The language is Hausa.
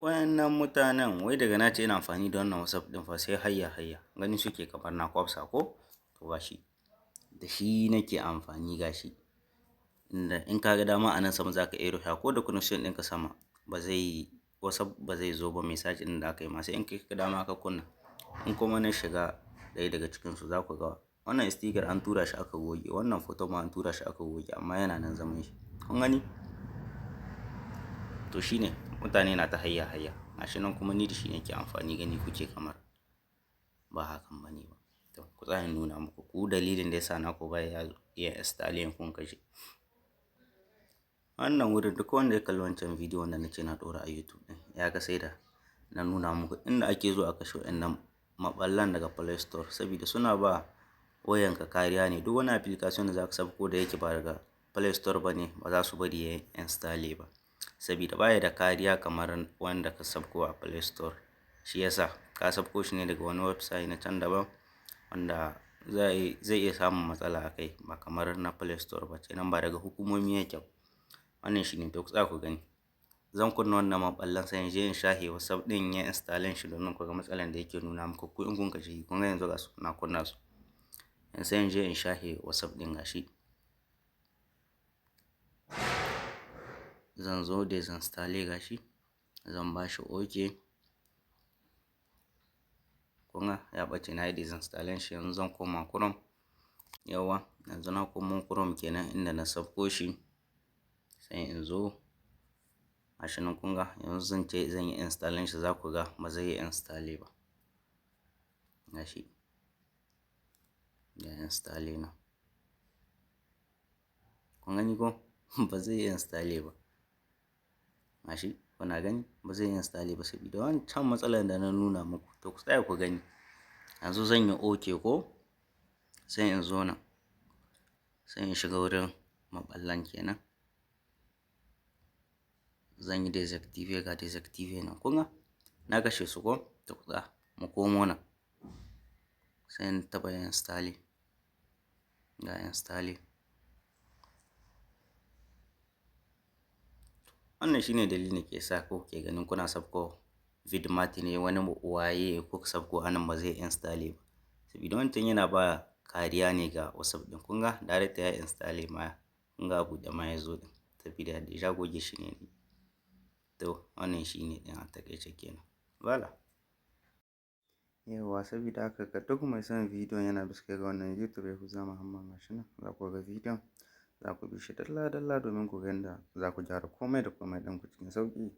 Wayannan mutanen wai daga na ce ina amfani da wannan WhatsApp ɗin fa sai hayya hayya gani suke kamar na kwafsa ko? To gashi, da shi nake amfani gashi. Inda in ka ga dama a nan sama za ka iya rufe ko da connection ɗinka sama ba zai WhatsApp ba zai zo ba message ɗin da aka yi ma sai in kai ka dama ka kunna. In kuma na shiga ɗaya daga cikinsu za ku ga wannan sticker an tura shi aka goge, wannan photo ma an tura shi aka goge amma yana nan zaman shi. Kun gani? To shine mutane na ta hayya hayya. Gashi nan kuma ni da shi nake amfani gani kuke kamar ba hakan ba ne ba. To ku tsaya in nuna muku ku dalilin da ya sa naku baya iya installing kun kashe. Wannan wurin duk wanda ya kalli wancan bidiyon wanda na ce na ɗora a YouTube ɗin ya ga sai da na nuna muku inda ake zuwa a kashe wayannan maɓallan daga Play Store saboda suna ba wayanka kariya ne. Duk wani application da za ka sauko da yake ba daga Play Store ba ne ba za su bari ya install ba. Saboda baya da kariya kamar wanda ka sauko a Play Store. Shi ya sa ka sauko shi ne daga wani website na can daban wanda zai iya samun matsala a kai ba kamar na Play Store ba. Kenan ba daga hukumomi yake ba. Wannan shine, to ku tsaya ku gani. Zan kunna wannan maɓallan sai in je in shahe WhatsApp ɗin ya install shi domin ku ga matsalar da yake nuna muku ku in kun kashe. Kun ga yanzu ga su na kunna su. Yanzu sai in je in shahe WhatsApp ɗin gashi. Zan zo desinstall gashi. Zan ba shi OK. Kun ga ya ɓace, na yi desinstall shi, yanzu zan koma Chrome. Yauwa, yanzu na komo Chrome kenan inda na sauko shi. Sai in zo gashi nan, kun ga yanzu zan ce zan yi installing shi, za ku ga ba zai yi install ba. Gashi. Ga install nan. Kun gani ko? Ba zai yi install ba. Gashi kuna gani ba zai yi install ba saboda wancan matsalar da na nuna muku. To ku tsaya ku gani. Yanzu zan yi OK ko? Sai in zo nan. Sai in shiga wurin maɓallan kenan. Zan yi deactivate, ga deactivate nan. Kun ga? Na kashe su ko? To ku tsaya mu komo nan. Sai in taɓa install. Ga install. Wannan shine dalilin da ke sa ko ke ganin kuna sabko Vidmart ne wani waye ko sabko anan ba zai install ba. Saboda wancan yana ba kariya ne ga WhatsApp ɗin. Kun ga direct ya install ma, kun ga abu da ma ya zo ɗin saboda deja goge shi ne. To wannan shine ɗin a taƙaice kenan. Voila. Yauwa, saboda haka ga duk mai son bidiyon yana bisa ga wannan YouTube Yahuza Muhammad, gashi nan za ku ga bidiyon, za ku bi shi dalla dalla domin ku ga yadda za ku gyara komai da komai ɗinku cikin sauƙi.